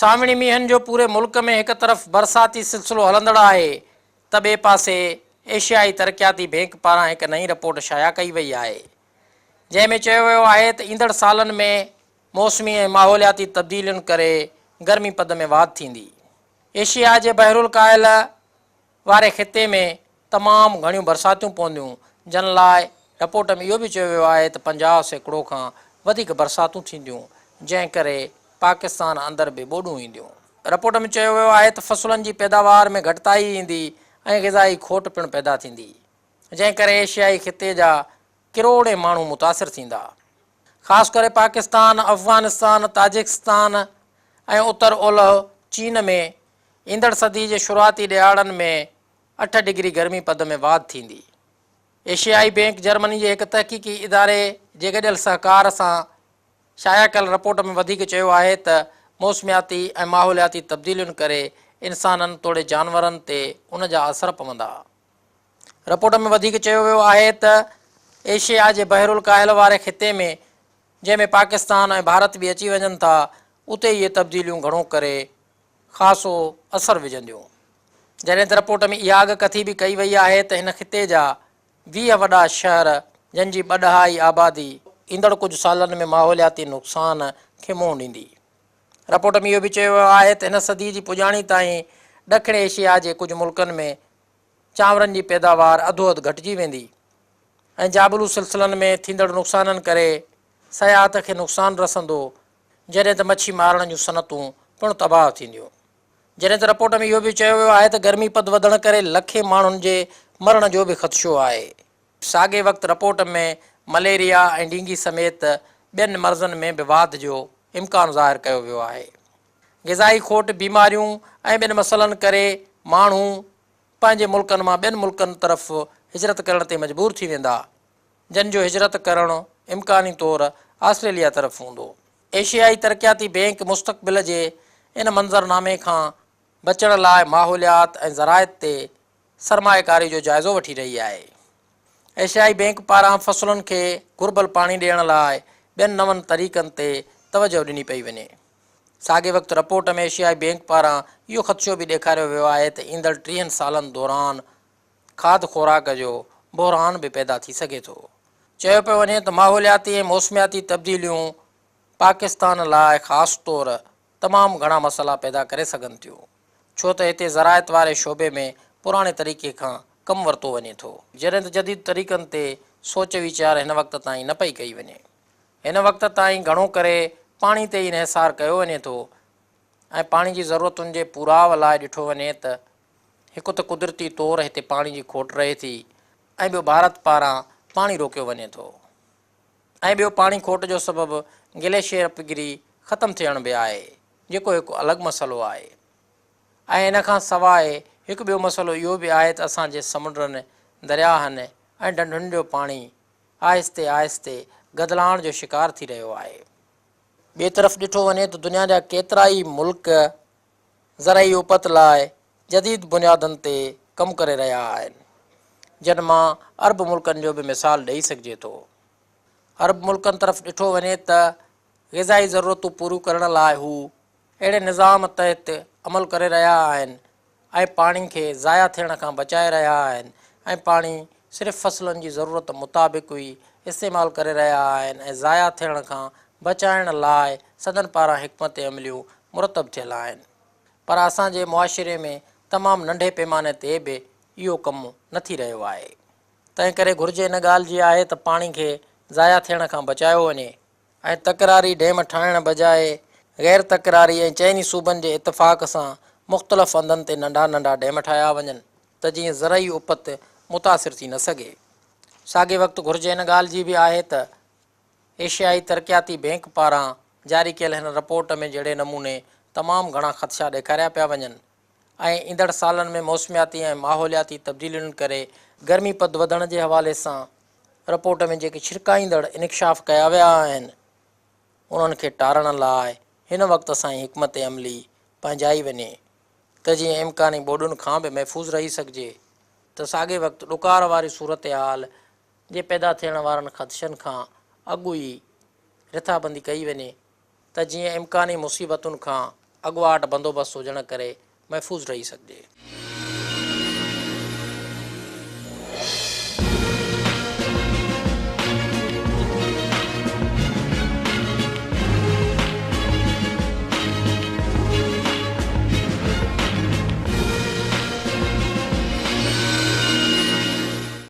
سانوڻي مينهن جو پوري ملڪ ۾ هڪ طرف برساتي سلسلو هلندڙ آهي ته ٻئي پاسي ايشيائي ترقياتي بينڪ پاران هڪ نئين رپورٽ شايع ڪئي وئي آهي جنهن ۾ چيو ويو آهي ته ايندڙ سالن ۾ موسمي ۽ ماحولياتي تبديلين ڪري گرمي پد ۾ واڌ ٿيندي. ايشيا جي بحرالڪاهل واري خطي ۾ تمام گهڻيون برساتيون پونديون، جن لاء رپورٽ ۾ اهو به چيو ويو آهي ته 50% کان وڌيڪ برساتون ٿينديون، جنهن ڪري پاڪستان اندر به ٻوڏون اينديون. رپورٽ ۾ چيو ويو آهي ته فصلن جي پيداوار ۾ گهٽتائي ايندي ۽ غذائي کوٽ پڻ پيدا ٿيندي، جنهن ڪري ايشيائي خطي جا ڪروڙين ماڻهو متاثر ٿيندا. خاص ڪري پاڪستان، افغانستان، تاجڪستان ۽ اتر اولهه چين ۾ ايندڙ صدي جي شروعاتي ڏهاڙن ۾ 8 ڊگري گرمي پد ۾ واڌ ٿيندي. ايشيائي بينڪ جرمني جي هڪ تحقيقي اداري جي گڏيل سهڪار سان شايع ڪيل رپورٽ ۾ وڌيڪ چيو آهي ته موسمياتي ۽ ماحولياتي تبديلين ڪري انسانن توڙي جانورن تي ان جا اثر پوندا. رپورٽ ۾ وڌيڪ چيو ويو آهي ته ايشيا جي بحرالڪاهل واري خطي ۾ جنهن ۾ پاڪستان ۽ ڀارت به اچي وڃن ٿا اتي اهي تبديليون گهڻو ڪري خاصو اثر وجهنديون. جڏهن ته رپورٽ ۾ اها اڳڪٿي به ڪئي وئي آهي ته هن خطي جا 20 وڏا شهر جن جي ٻه ڏهائي آبادي ايندڙ ڪجهه سالن ۾ ماحولياتي نقصان کي منهن ڏيندي. رپورٽ ۾ اهو به چيو ويو آهي ته هن صدي جي پڄاڻي تائين ڏکڻ ايشيا جي ڪجهه ملڪن ۾ چانورن جي پيداوار اڌو اڌ گهٽجي ويندي ۽ جابلو سلسلن ۾ ٿيندڙ نقصانن ڪري سياحت کي نقصان رسندو، جڏهن ته مڇي مارڻ جون صنعتون پڻ تباهه ٿينديون. جڏهن ته رپورٽ ۾ اهو به چيو ويو آهي ته گرمي پد وڌڻ ڪري لکين ماڻهن جي مرڻ جو به خدشو آهي. ساڳئي وقت رپورٽ ۾ مليريا ۽ ڊينگي سميت ٻين مرضن ۾ به واڌ جو امڪان ظاهر ڪيو ويو آهي. غذائي کوٽ، بيماريون ۽ ٻين مسئلن ڪري ماڻهو پنهنجي ملڪن مان ٻين ملڪن طرف هجرت ڪرڻ تي مجبور ٿي ويندا، جن جو هجرت ڪرڻ امڪاني طور آسٽريليا طرف هوندو. ايشيائي ترقياتي بينڪ مستقبل جي ان منظرنامي کان بچڻ لاء ماحوليات ۽ زراعت تي سرمائيڪاري جو جائزو وٺي رهي آهي. ايشيائي بينڪ پاران فصلن کي گهربل پاڻي ڏيڻ لاء ٻين نون طريقن تي توجهه ڏني پئي وڃي. ساڳئي وقت رپورٽ ۾ ايشيائي بينڪ پاران اهو خدشو به ڏيکاريو ويو آهي ته ايندڙ 30 سالن دوران کاڌ خوراڪ جو بحران به پيدا ٿي سگهي ٿو. چيو پيو وڃي ته ماحولياتي ۽ موسمياتي تبديليون پاڪستان لاء خاص طور تمام گهڻا مسئلا پيدا ڪري سگهن ٿيون ڇو ته هتي زراعت واري شعبي ۾ پراڻي طريقي کان ڪم ورتو وڃي ٿو جڏهن ته جديد طريقن تي سوچ ويچار هن وقت تائين نه پئي ڪئي وڃي. هن وقت تائين گهڻو ڪري پاڻي تي ئي انحصار ڪيو وڃي ٿو ۽ پاڻي جي ضرورتن جي پورائو لاء ڏٺو وڃي ته هڪ ته قدرتي طور هتي پاڻي جي کوٽ رهي ٿي ۽ ٻيو ڀارت پاران پاڻي روڪيو وڃي ٿو ۽ ٻيو پاڻي کوٽ جو سبب گليشيئر پگهري ختم ٿيڻ به آهي جيڪو هڪ الڳ مسئلو آهي ۽ ان کان سواء هڪ ٻيو مسئلو اهو به آهي ته اسان جي سمنڊن، درياهن ۽ ڍنڍن جو پاڻي آهستي آهستي گدلاڻ جو شڪار ٿي رهيو آهي. ٻئي طرف ڏٺو وڃي ته دنيا جا ڪيترائي ملڪ زرعي اپت لاء جديد بنيادن تي ڪم ڪري رهيا آهن، جن مان عرب ملڪن جو به مثال ڏئي سگهجي ٿو. عرب ملڪن طرف ڏٺو وڃي ته غذائي ضرورتون پوريون ڪرڻ لاء هو اهڙي نظام تحت عمل ڪري رهيا آهن ۽ پاڻي کي ضايع ٿيڻ کان بچائي رهيا آهن ۽ پاڻي صرف فصلن جي ضرورت مطابق ئي استعمال ڪري رهيا آهن ۽ ضايع ٿيڻ کان بچائڻ لاء سندن پاران حڪمت عمليون مرتب ٿيل آهن پر اسان جي معاشري ۾ تمام ننڍي پيماني تي به اهو ڪم نه ٿي رهيو آهي. تنهن ڪري گهرج ان ڳالهه جي آهي ته پاڻي کي ضايع ٿيڻ کان بچايو وڃي. ۽ تڪراري ڊيم ٺاهڻ بجاء غير تڪراري ۽ چئني صوبن جي اتفاق سان مختلف هنڌن تي ننڍا ننڍا ڊيم ٺاهيا وڃن ته جيئن زرعي اپت متاثر ٿي نه سگهي. ساڳئي وقت گهرج ان ڳالهه جي به آهي ته ايشيائي ترقياتي بينڪ پاران جاري ڪيل هن رپورٽ ۾ جهڙي نموني تمام گهڻا خدشا ڏيکاريا پيا وڃن ۽ ايندڙ سالن ۾ موسمياتي ۽ ماحولياتي تبديلين ڪري گرمي پد وڌڻ جي حوالي سان رپورٽ ۾ جيڪي ڇرڪائيندڙ انڪشاف ڪيا ويا آهن، انهن کي ٽارڻ لاء هن وقت سان ئي حڪمت عملي پنهنجائي وڃي ته جيئن امڪاني ٻوڏن کان به محفوظ رهي سگهجي ته ساڳئي وقت ڏڪار واري صورتحال جي پيدا ٿيڻ وارن خدشن کان اڳ ئي رٿابندي ڪئي وڃي ته جيئن امڪاني مصيبتن کان اڳواٽ بندوبست هجڻ ڪري محفوظ رهي سگهجي.